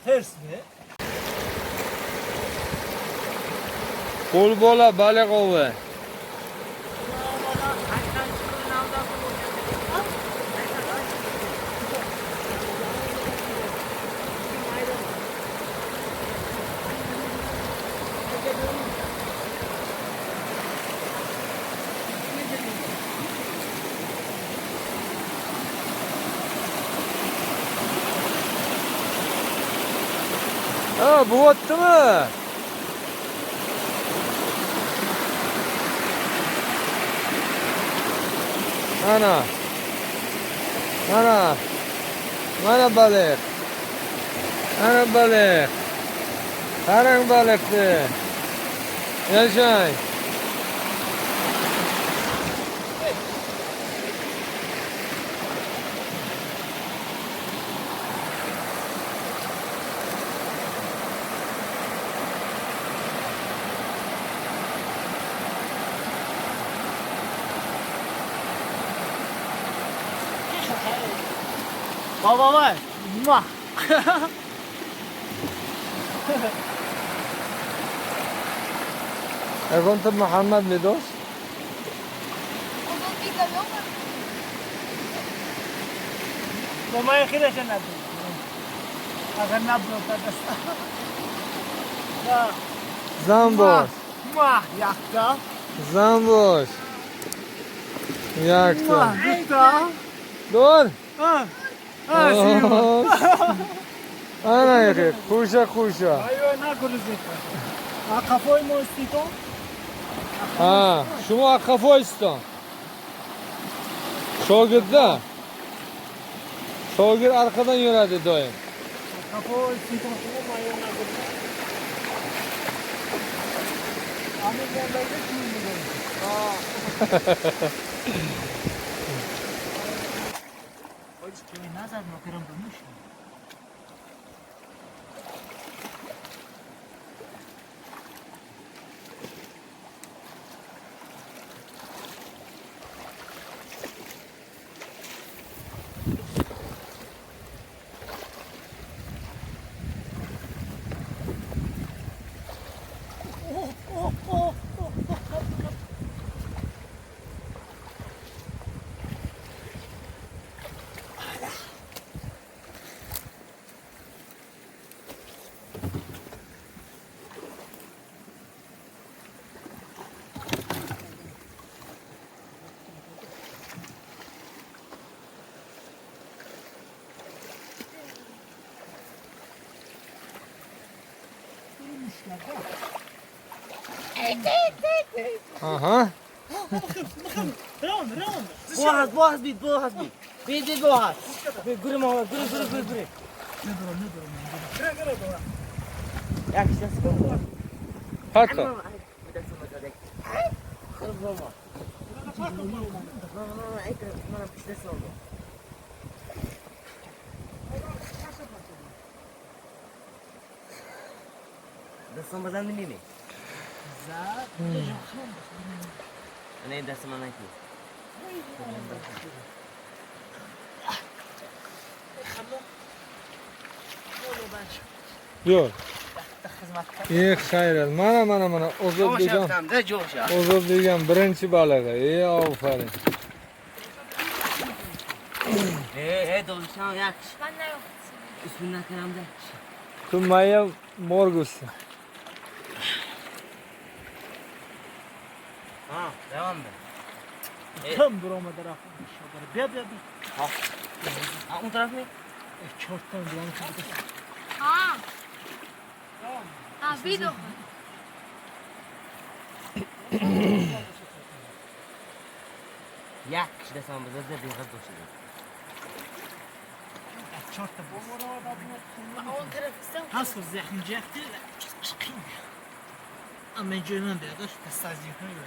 Ters mi? Qo'lbola baliq ovi. Ha, bo'lyaptimi? Ana. Ana. Mana baliq. Ana baliq. Qarang baliqni. Yashang. Baba var. Muah. এখন তো Muhammad Midos. Mamaya kira siya natin. Agar nabro tatas. Zambosh. Muah yakta. Zambosh. Yakta. Muah bitta. Dur. Ha. Ha, siyu. Ana yaqi, qusha qusha. Ayo na guruzit. A kafoy mo istito? Ha, шумо қафоистон. Shogirdda. Shogird arqadan yuradi doim. Kafoy istito mayo na guruzit. Ami mondayda kiyim. Ha. Назад нокерам бумиш. Aha. Boğaz, boğaz bit, boğaz bit. Bit, bit, boğaz. Gürü mama, gürü, gürü, gürü, gürü. Hatta. Дастам базан nimi? Ne dastam anaki? Yo'q. Ey xayr, mana mana mana Ozod degan. Ozod degan birinchi balig'i. Ey ofarin. Ey, dolisham yaxshi. Bismillah karamda. Tu maya morgusi. Ha, devam mı? Tam duramadı rafı. Bia bia bia. Ha. Ha, un taraf mı? Çorttan duranı kapatır. Ha. Ha, bir de. Yaxshi desam bizda bir g'iz do'shidi. Çorttan. Nasıl zehncekti? Ama cönün de da tasazı yapıyor.